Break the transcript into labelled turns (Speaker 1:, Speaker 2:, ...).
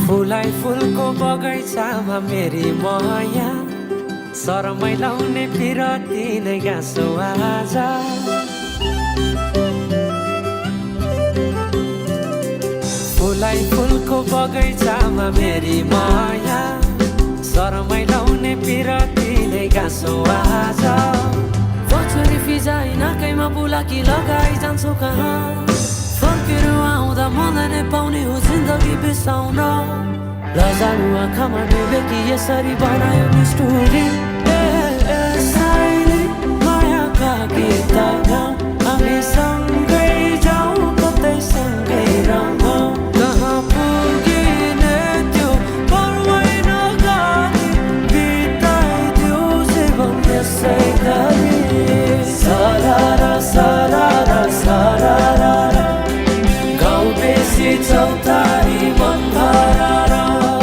Speaker 1: फुलाई फुलको बगैँचामा मेरी माया शरमै लाउने पिरती नै गाँसो आज फुलाई फुलको बगैँचामा मेरी माया शरमै लाउने पिरती नै गाँसो आज
Speaker 2: बछरी फिजाइ नाकैमा बुलाकी लगाइ जान्छौ कहाँ फर्केर आउँदा मलाई नै पाउने हो जिन्दगी बिसाउन लजानु आँखामा डुबेकी यसरी बनायो नि स्टोरी
Speaker 1: साइली मायाका गीत गाउँ हामीसँग